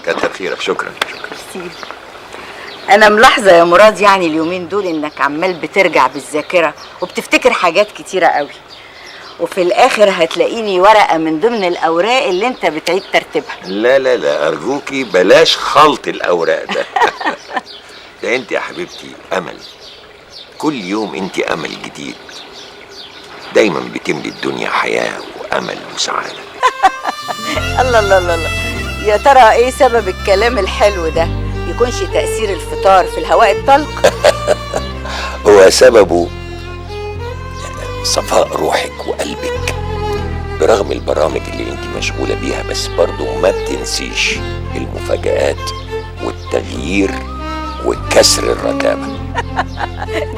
كتر خيرك. شكرا شكرا. انا ملاحظة يا مراد يعني اليومين دول انك عمال بترجع بالذاكرة وبتفتكر حاجات كتيرة قوي، وفي الاخر هتلاقيني ورقة من ضمن الاوراق اللي انت بتعيد ترتيبها. لا لا لا، ارجوكي بلاش خلط الاوراق ده. ده انت يا حبيبتي امل، كل يوم انت امل جديد، دايما بتملي الدنيا حياة وامل وسعادة. الله الله الله الله، يا ترى ايه سبب الكلام الحلو ده؟ يكونش تأثير الفطار في الهواء الطلق؟ هو سببه صفاء روحك وقلبك، برغم البرامج اللي انت مشغولة بيها، بس برضو ما بتنسيش المفاجآت والتغيير وكسر الرتابة.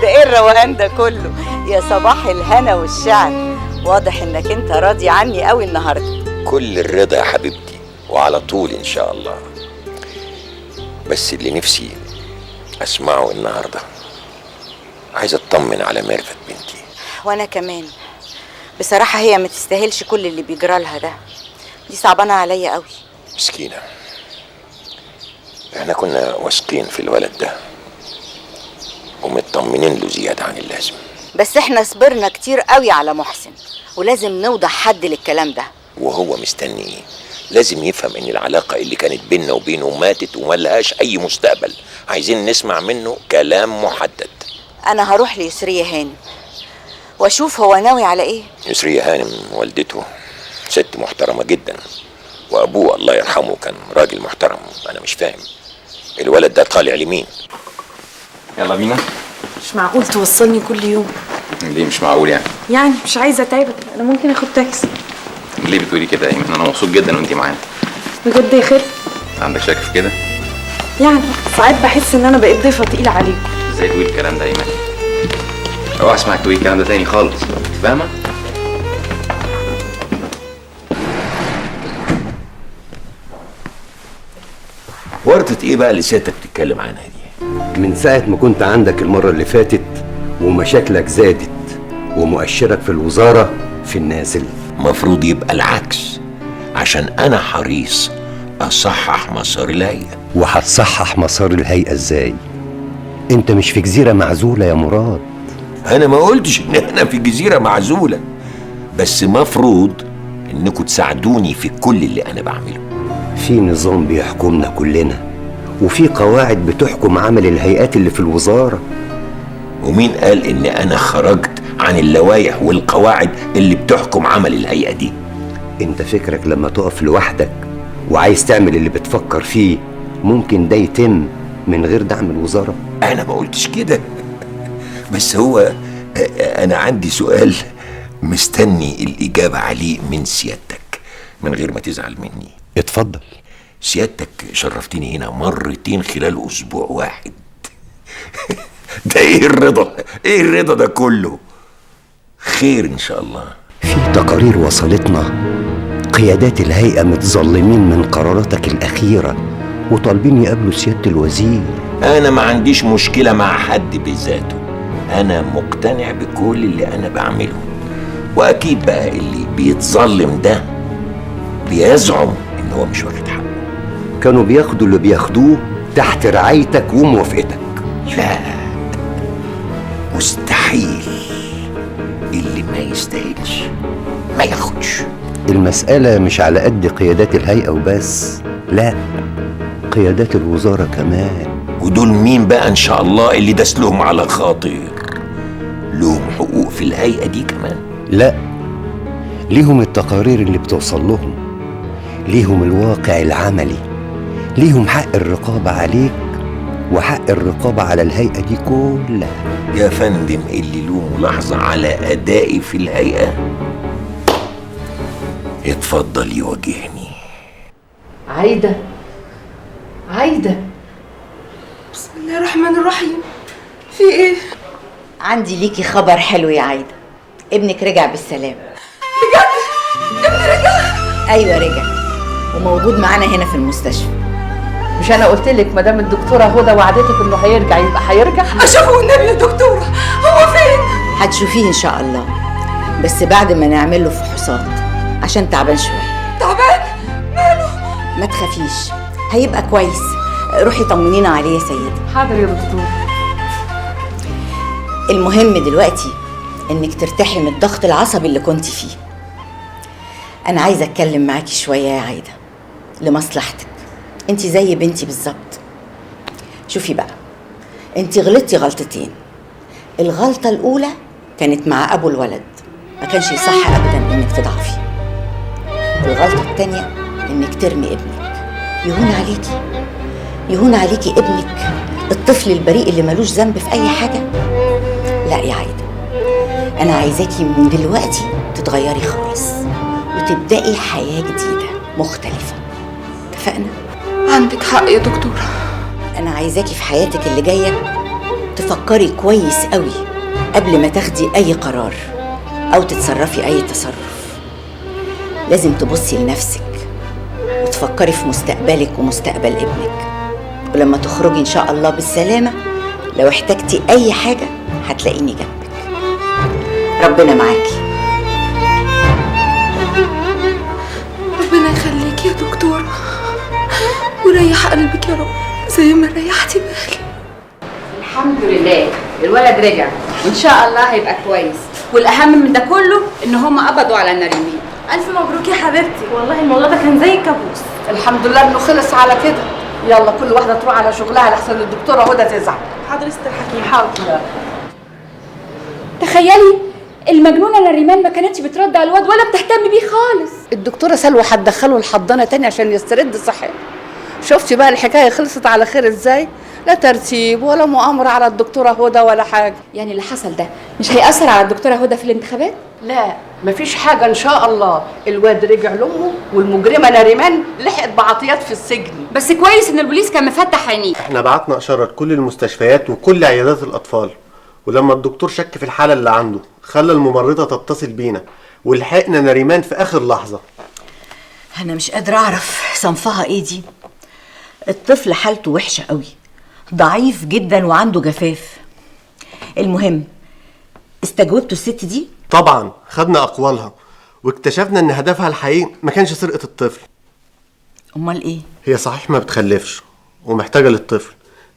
ده ايه الروقان ده كله؟ يا صباح الهنا والشعر، واضح انك انت راضي عني قوي النهارده. كل الرضا يا حبيبتي، وعلى طول ان شاء الله. بس اللي نفسي اسمعه النهارده، عايز اطمن على ميرفت بنتي. وانا كمان بصراحة هي ما تستاهلش كل اللي بيجرى لها ده، دي صعبانه عليا قوي. مسكينه، احنا كنا واثقين في الولد ده ومطمنين له زيادة عن اللازم، بس احنا صبرنا كتير قوي على محسن، ولازم نوضع حد للكلام ده. وهو مستني ايه؟ لازم يفهم ان العلاقة اللي كانت بيننا وبينه ماتت وملهاش اي مستقبل. عايزين نسمع منه كلام محدد. انا هروح ليسرية هانم واشوف هو ناوي على ايه. يسرية هانم والدته ست محترمة جدا، وابوه الله يرحمه كان راجل محترم. انا مش فاهم الولد ده طالع لمين. يلا بينا. مش معقول توصلني كل يوم. ليه مش معقول يعني؟ يعني مش عايزه اتعبك، انا ممكن اخد تاكسي. ليه بتقولي كده يا ايمن؟ انا مبسوط جدا وانتي معايا. بجد يا خير؟ عندك شك في كده؟ يعني ساعات بحس ان انا بقيت ضيفه تقيلة عليكم. ازاي تقولي الكلام ده يا ايمن؟ اوعى اسمعك تقولي الكلام ده تاني خالص، انت فاهمه؟ ورطة ايه بقى اللي سيادتك بتتكلم عنها دي؟ من ساعة ما كنت عندك المرة اللي فاتت ومشاكلك زادت ومؤشرك في الوزارة في النازل. مفروض يبقى العكس، عشان أنا حريص أصحح مسار الهيئة. وهتصحح مسار الهيئة إزاي؟ أنت مش في جزيرة معزولة يا مراد. أنا ما قلتش إن أنا في جزيرة معزولة، بس مفروض إنكم تساعدوني في كل اللي أنا بعمله. في نظام بيحكمنا كلنا، وفي قواعد بتحكم عمل الهيئات اللي في الوزارة. ومين قال إن أنا خرجت عن اللوائح والقواعد اللي بتحكم عمل الهيئة دي؟ انت فكرك لما تقف لوحدك وعايز تعمل اللي بتفكر فيه ممكن ده يتم من غير دعم الوزارة؟ انا ما قلتش كده، بس هو انا عندي سؤال مستني الإجابة عليه من سيادتك من غير ما تزعل مني. اتفضل. سيادتك شرفتني هنا مرتين خلال أسبوع واحد. ده ايه الرضا؟ ايه الرضا ده كله؟ خير إن شاء الله. في تقارير وصلتنا قيادات الهيئة متظلمين من قراراتك الأخيرة وطالبين يقابلوا سيادة الوزير. أنا ما عنديش مشكلة مع حد بذاته، أنا مقتنع بكل اللي أنا بعمله، وأكيد بقى اللي بيتظلم ده بيزعم إن هو مش واخد حقه. كانوا بياخدوا اللي بياخدوه تحت رعايتك وموافقتك. لا مستحيل، اللي ما يستاهلش ما ياخدش. المسألة مش على قد قيادات الهيئة وبس، لا، قيادات الوزارة كمان. ودول مين بقى إن شاء الله اللي داس لهم على خاطر؟ لهم حقوق في الهيئة دي كمان؟ لا، ليهم التقارير اللي بتوصل لهم، ليهم الواقع العملي، ليهم حق الرقابة عليك وحق الرقابة على الهيئة دي كلها. يا فندم اللي له ملاحظة على أدائي في الهيئة اتفضل يواجهني. عايدة، عايدة، بسم الله الرحمن الرحيم، في ايه؟ عندي ليكي خبر حلو يا عايدة، ابنك رجع بالسلامة. بجد؟ ابني رجع؟ ايوه رجع، وموجود معانا هنا في المستشفى. مش انا قلت لك مدام الدكتورة هدى وعدتك انه هيرجع يبقى هيرجع؟ اشوفه والنبي يا دكتورة، هو فين؟ هتشوفيه ان شاء الله، بس بعد ما نعمل له فحوصات عشان تعبان شوية. تعبان؟ ما تخافيش، هيبقى كويس. روحي طمنينا عليه يا سيدة. حاضر يا دكتور. المهم دلوقتي انك ترتاحي من الضغط العصبي اللي كنت فيه. انا عايزه اتكلم معاكي شوية يا عايدة لمصلحتك، انت زي بنتي بالظبط. شوفي بقى، انت غلطتي غلطتين. الغلطة الاولى كانت مع ابو الولد، ما كانش يصح ابدا انك تضعفي. الغلطة الثانية انك ترمي ابنك. يهون عليكي، يهون عليكي ابنك الطفل البريء اللي ملوش ذنب في اي حاجة؟ لا يا عايدة، انا عايزاكي من دلوقتي تتغيري خالص وتبدأي حياة جديدة مختلفة. اتفقنا؟ عندك حق يا دكتورة. انا عايزاكي في حياتك اللي جاية تفكري كويس قوي قبل ما تاخدي اي قرار او تتصرفي اي تصرف. لازم تبصي لنفسك وتفكري في مستقبلك ومستقبل ابنك. ولما تخرجي ان شاء الله بالسلامة، لو احتجتي اي حاجة هتلاقيني جنبك. ربنا معاكي. ربنا يخليكي يا دكتورة وريح قلبك يا رب زي ما ريحتي بالي. الحمد لله الولد رجع وان شاء الله هيبقى كويس، والاهم من ده كله ان هم قبضوا على نريمين. الف مبروك يا حبيبتي، والله الموضوع ده كان زي الكابوس. الحمد لله انه خلص على كده. يلا كل واحدة تروح على شغلها لحسن الدكتورة هدى تزعل. حاضر يا ست الحكيم. حاضر. تخيلي المجنونة نريمان ما كانتش بترد على الواد ولا بتهتم بيه خالص. الدكتورة سلوى هتدخله الحضانة تاني عشان يسترد صحته. شفتي بقى الحكاية خلصت على خير ازاي؟ لا ترتيب ولا مؤامرة على الدكتورة هدى ولا حاجة. يعني اللي حصل ده مش هيأثر على الدكتورة هدى في الانتخابات؟ لا مفيش حاجة ان شاء الله. الواد رجع لامه والمجرمه نريمان لحقت بعطيات في السجن. بس كويس ان البوليس كان مفتح عينيه. احنا بعتنا اشارة لكل المستشفيات وكل عيادات الاطفال، ولما الدكتور شك في الحالة اللي عنده خلى الممرضة تتصل بينا ولحقنا نريمان في اخر لحظة. انا مش قادرة اعرف صنفها ايه دي. الطفل حالته وحشة قوي، ضعيف جدا وعنده جفاف. المهم استجوبتوا الست دي؟ طبعا خدنا اقوالها واكتشفنا ان هدفها الحقيقي ما كانش سرقه الطفل. امال ايه؟ هي صحيح ما بتخلفش ومحتاجة للطفل،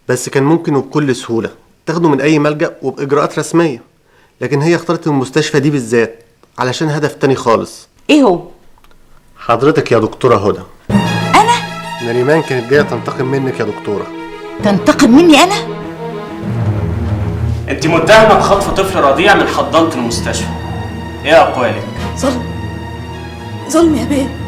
بس كان ممكن وبكل سهولة تاخده من اي ملجأ وباجراءات رسمية، لكن هي اختارت المستشفى دي بالذات علشان هدف تاني خالص. ايه هو؟ حضرتك يا دكتورة هدى. انا؟ نريمان كانت جاية تنتقم منك يا دكتورة. تنتقم مني انا؟ انت متهمه بخطف طفل رضيع من حضانة المستشفى. ايه اقوالك؟ ظلم، ظلم يا بيه.